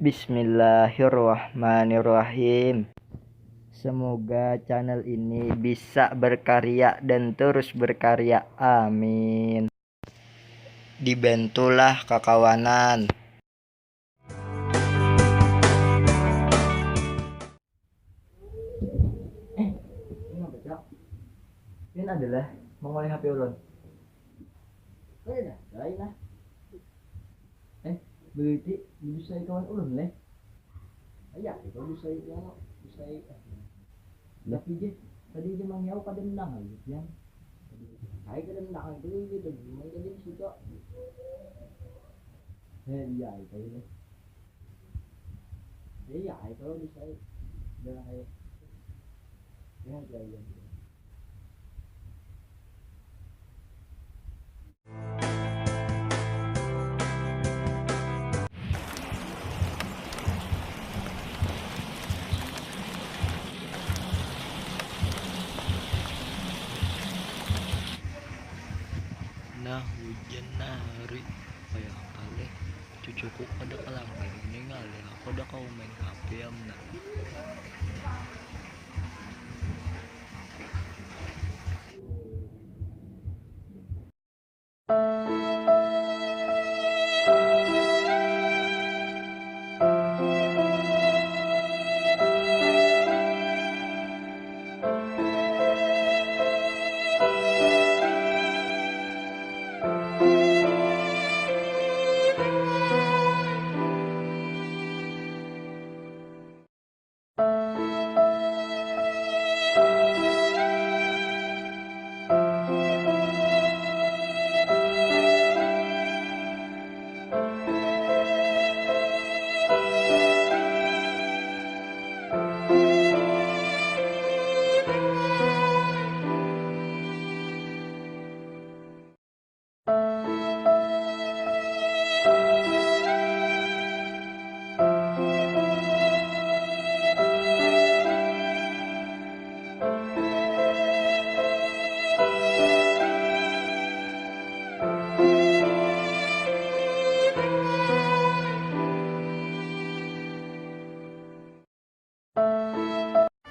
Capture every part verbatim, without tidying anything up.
Bismillahirrahmanirrahim. Semoga channel ini bisa berkarya dan terus berkarya. Amin. Dibantulah kakawanan. Eh, ini apa, Cak? Ini adalah mengoleh H P ulun. Kaya dah, lain lah. Eh, berarti bisa kawan ulun leh. Iya, itu bisa ya, bisa. Tapi je, tadi je mangiau kada nang aja, Pian. Saya kada nang itu, itu gimana tadi di situ. Eh, iya, itu aja deh. Iya, itu bisa. Udah, ayo. Ya, aja, aja. Nah, hujan nah hari. Kaya apa leh? Cucuku kada kalah main ini ngalih, aku kada kawa main H P am nah.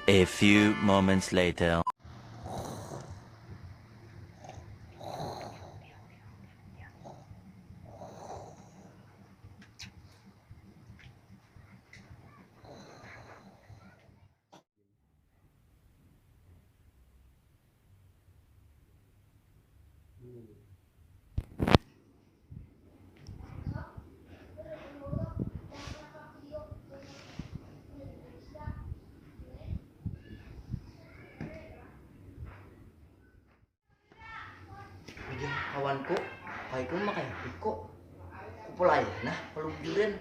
A few moments later. Aduh, kawanku, kaiku memakai H P ku. Kupulai nah, pelunjuran.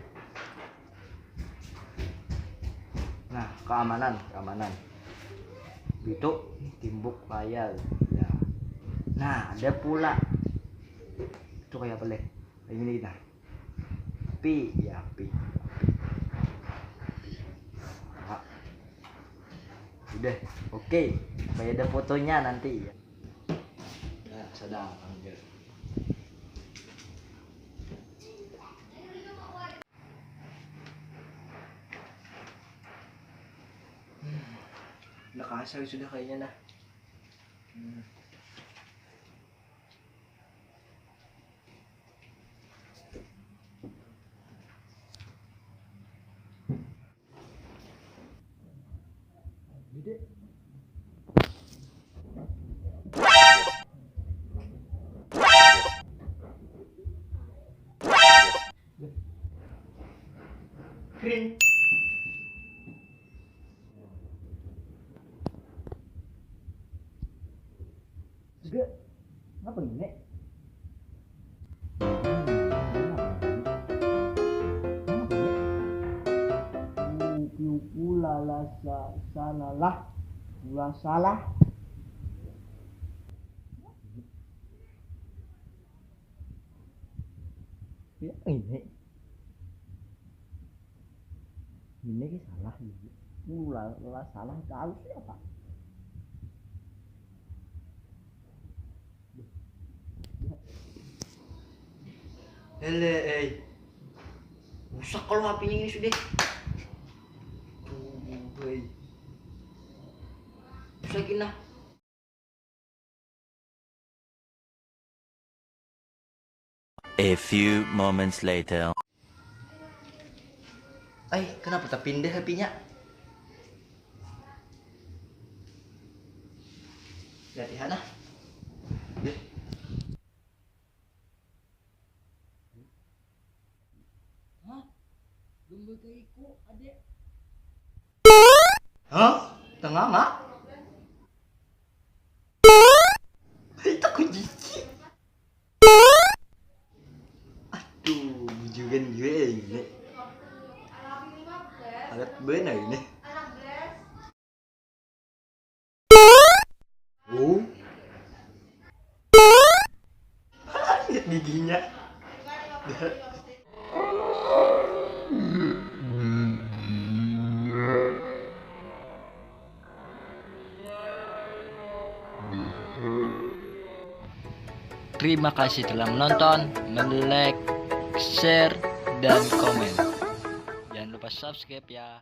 Nah, keamanan, keamanan. Itu timbuk layar. Ya. Nah, ada pula. Itu kayak apa leh? Kayak gini nah. Pi, ya, pi. Ah. Udah, oke. Supaya ada fotonya nanti ya. Nah, sedang, angger. Hmm. Udah kasar sudah kayaknya nah. Hmm. Green. Juga, ngapa ini? Uku lala sa salalah, lala salah. Ya, ini. Ini ki salah ini. Lala salah tahu siapa? Hele, eh. Rusak kalau H P-nya ini sudah. Tuh, boy. Rusak ini. A few moments later. Ay, kenapa terpindah H P-nya? Latihan ah. Hah? Lumba kaiku, adek. Hah? Tenganga? Itu ku jijik. Aduh, bujuran jua ya ini. Alat benar ini. Oh. Lihat giginya. Terima kasih telah menonton, men-like, share, dan komen. Jangan lupa subscribe ya.